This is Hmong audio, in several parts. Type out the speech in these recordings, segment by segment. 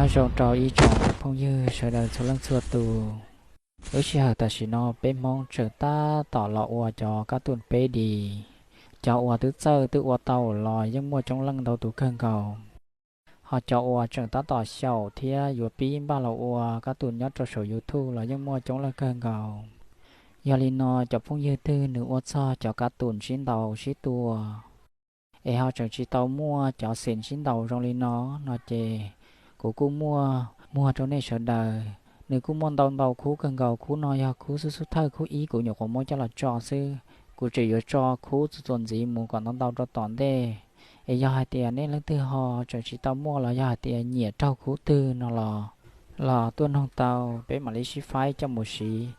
Nyob zoo rau ib tsoom phooj ywg sawv daws txhua leej txhua tus. Lub sij hawm tam sim no peb Hmoob tseem tab tom los ua cov kab tum peb D. Cov uas twb txawj twb ua tau los yeej muaj coob leej ntau tus kawg nkaus. Ho cov uas tseem tab tom xyaum thiab yuav pib npaj los ua kab tum nyob rau saum YouTube los yeej muaj coob leej kawg nkaus. Yog li no cov phooj ywg twg nws ua txog cov kab tum sib ntaus sib tua es ho tseem tsis tau muaj cov xees sib ntaus zoo li no, no ces kuv kuj muaj muag rau nej sawv daws. Nws kuj muaj ntau ntau khub kawg nkaus, khub no yog khub xub xub thawj, khub ib kuv nyuam qhuav muab coj los tso xwb. Kuv tseem yuav tso khub txuas txuas ntxiv mus kom ntau ntau rau tom ntej. Es yog hais tias nej leej twg ho tseem tsis tau muaj los yog hais tias nyiam raug khub twg no los, los tuaj noog tau, peb mam li sib faib coj mus siv.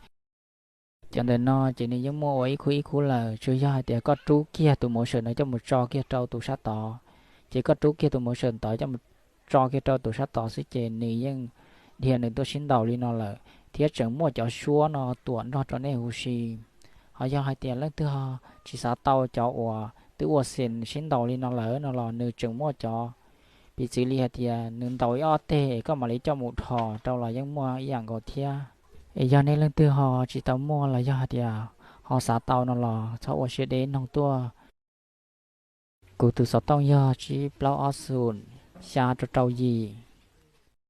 Cov ntawm no ces nws yeej muaj ua ib khub ib khub lawm, tsuas yog hais tias koj rub kiag tus motion no coj mus tso kiag rau tus sab tod, ces koj rub kiag tus motion tod coj mus tso kiag rau tus sab tod xwb ces nws yeej dhia nws tuaj sib ntaus li no lawm, thiab tseem muaj cov suab no tuam nrog rau nej huv si. Ho yog hais tias leej twg ho tsis xav tau cov uas twb ua xees sib ntaus li no lawm no los nws tseem muaj cov, piv txwv li hais tias nws ntaus ib ob teg es koj mam li coj mus dhos rau los yeej muaj ib yam nkaus thiab. Es yog nej leej twg ho tsis tau muaj los yog hais tias ho xav tau no los txhob ua siab deb, noog tuaj. Kuv tus xov tooj yog tsib plaub ob xoom xya rau rau yim.